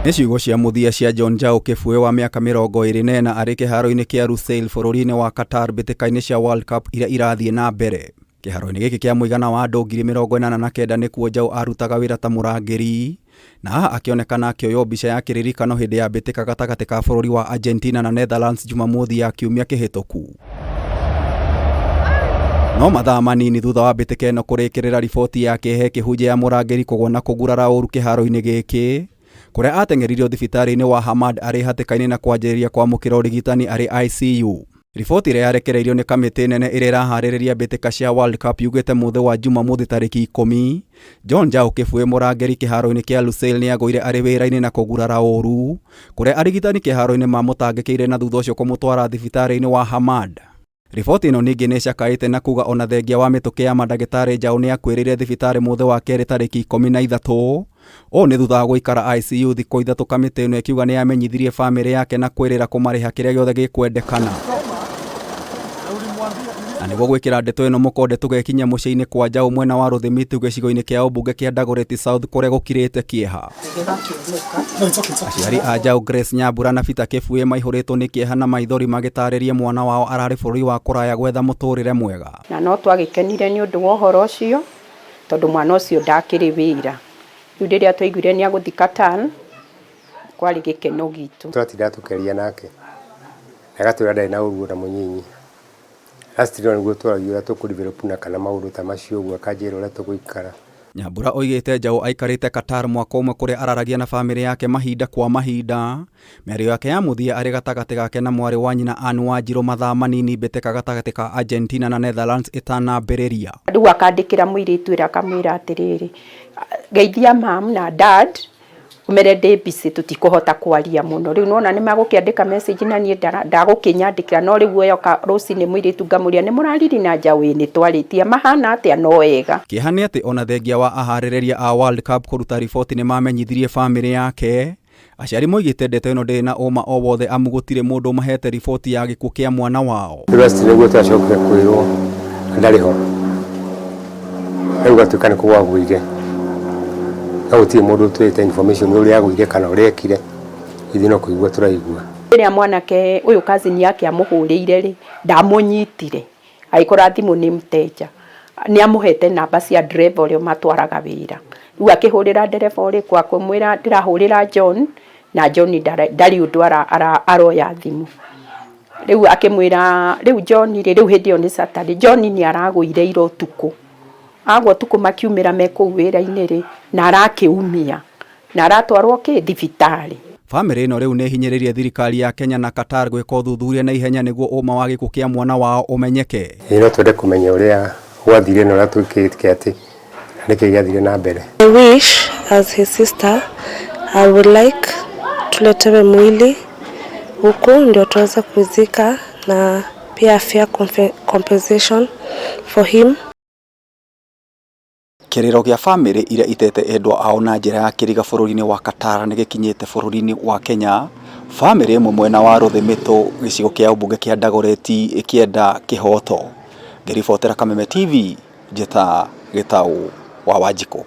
Nĩ ciugo cia mũthia cia John Njau Kĩbuĩ wa mĩaka 24 arĩ kĩharo-inĩ kĩa Lusail bũrũri-inĩ wa Qatar mbĩtĩka-inĩ cia World Cup iria irathiĩ na mbere. Kĩharo-inĩ gĩkĩ kĩa mũigana wa andũ 89,000 nĩkuo Njau arutaga wĩra ta mũrangĩri na haha akĩonekana akĩoywo mbica ya kĩririkano hĩndĩ ya mbĩtĩka gatagatĩ ka bũrũri wa Argentina na Netherlands Jumamothi ya kiumia kĩhĩtũku. No mathaa manini thutha wa mbĩtĩka ĩno kũrĩkĩrĩra riboti ya kĩeha ĩkĩhunjia ya mũrangĩri kũgwa na kũgurara ũru kĩharo-inĩ gĩkĩ kũrĩa ateng'eririo thibitarĩ-inĩ wa Hamad arĩ hatĩka-inĩ na kwanjĩrĩria kwamũkĩra ũrigitani arĩ ICU. Riboti ĩrĩa yarekereirio nĩ kamĩtĩ nene ĩrĩa ĩraharĩrĩria mbĩtĩka cia World Cup yugĩte mũthĩ wa Jumamothi tarĩki 10, John Njau Kĩbuĩ mũrangĩri kĩharo-inĩ kĩa Lusail nĩagũire arĩ wĩra-inĩ na kũgurara ũru, kũrĩa arigitani kĩharo-inĩ mamũtangĩkĩire na thutha ũcio kũmũtwara thibitarĩ-inĩ wa Hamad. Riboti ĩno ningĩ nĩĩcakaĩte na kuga ona thengia wa mĩtũkĩ ya mandagĩtarĩ Njau nĩakuĩrĩire thibitarĩ mũthĩ wa kerĩ tarĩki 13. Ũũ nĩ thutha wa gũikara ICU thikũ ithatũ kamĩtĩ ĩno ĩkiuga nĩyamenyithirie famĩlĩ yake na kwĩrĩra kũmarĩha kĩrĩa gĩothe gĩkwendekana. Na nĩguo gwĩkĩra ndeto ĩno mũkonde tũgekinyia mũciĩ-inĩ kwa Njau mwena wa Rũthimitu gĩcigo-inĩ kĩa ũmbunge kĩa Dagoretti South kũrĩa gũkirĩte kĩeha. Aciari a Njau Grace Nyambura na Peter Kĩbuĩ maihũrĩtwo nĩ kĩeha na maithori magĩtarĩria mwana wao ararĩ bũrũri wa kũraya gwetha mũtũrĩre mwega. Na no twagĩkenire nĩ ũndũ wa ũhoro ũcio, tondũ mwana ũcio ndakĩrĩ wĩra. Rĩu rĩrĩa twaiguire nĩ agũthiĩ Qatar, kwarĩ gĩkeno gitũ. Tũratindaga tũkĩaria nake, na agatwĩra ndarĩ na ũru ona mũnyinyi. Lastly no nĩguo twaragia ũrĩa tũkũ develop na kana maũndũ ta macio ũguo akanjĩra ũrĩa tũgũikara. Nyambura oigĩte Njau aikarĩte Qatar mwaka ũmwe kũrĩa araragia na famĩlĩ yake mahinda kwa mahinda. Mĩario yake ya mũthia arĩ gatagatĩ gake na mwarĩ wa nyina Ann Wanjiru mathaa manini mbĩtĩka gatagatĩ ka Argentina na Netherlands ĩtanambĩrĩria. Rĩu akandĩkĩra mũirĩtu ũrĩa akamwĩra atĩrĩrĩ, geithia mam na dad ũmere ndĩ busy tũtikũhota kwaria mũno. Rĩu nĩwona nĩmagũkĩandĩka message na niĩ ndagũkĩnyandĩkĩra no rĩu yoka rũcinĩ mũirĩtu ngamũria nĩ mũrariri na Njaũ? Ĩĩ nĩtwarĩtie. Mahana atĩa? No ega. Kĩeha nĩ atĩ ona thengia wa aharĩrĩria a World Cup kũruta riboti nĩmamenyithirie famĩlĩ yake, aciari moigĩte ndeto ĩno ndĩrĩ na ũma o wothe amu gũtirĩ mũndũ ũmahete riboti ya gĩkuũ kĩa mwana wao. Rĩu last nĩguo twacokire kwĩrwo ndarĩ ho, rĩu gatuĩka nĩ kũgwa agũire, no gũtirĩ mũndũ ũtwĩrĩte information ũrĩa agũire kana ũrĩa ekire, ithuĩ no kũigua tũraigua. Rĩrĩa mwanake ũyũ cousin yake amũhũrĩire rĩ, ndamũnyitire, agĩkora thimũ nĩ mteja. Nĩ amũhete namba cia ndereba ũrĩa ũmatwaraga wĩra. Rĩu akĩhũrĩra ndereba ũrĩkũ akĩmwĩra ndĩrahũrĩra John, na John ndarĩ ũndũ aroya thimũ. Rĩu akĩmwĩra rĩu John rĩ, rĩu hĩndĩ ĩyo nĩ Saturday, John nĩ aragũire ira ũtukũ. Agwa ũtukũ makiumĩra me kũu wĩra-inĩ rĩ, na arakĩumia, na aratwarwo kĩ, thibitarĩ. Famĩlĩ ĩno rĩu nĩ ĩhinyĩrĩirie thirikari ya Kenya na Qatar gwĩka ũthuthuria na ihenya nĩguo ũma wa gĩkuũ kĩa mwana wao ũmenyeke. Ĩĩ no twende kũmenya ũrĩa gwathire na ũrĩa twĩkĩte atĩ na nĩkĩ gĩathire na mbere. I wish as his sister I would like tuletewe mwili huku ndio tuweze kuzika na pia fair compensation for him. Kĩrĩro gĩa famĩlĩ iria itete endwa ao na njĩra ya kĩriga bũrũri-inĩ wa Qatar nĩ gĩkinyĩte bũrũri-inĩ wa Kenya. Famĩlĩ ĩmwe mwena wa Rũthĩmĩtũ gĩcigo kĩa ũmbunge kĩa Dagoretti ĩkĩenda kĩhoto. Ngĩribotera Kameme TV, njĩta Gĩtaũ wa Wanjikũ.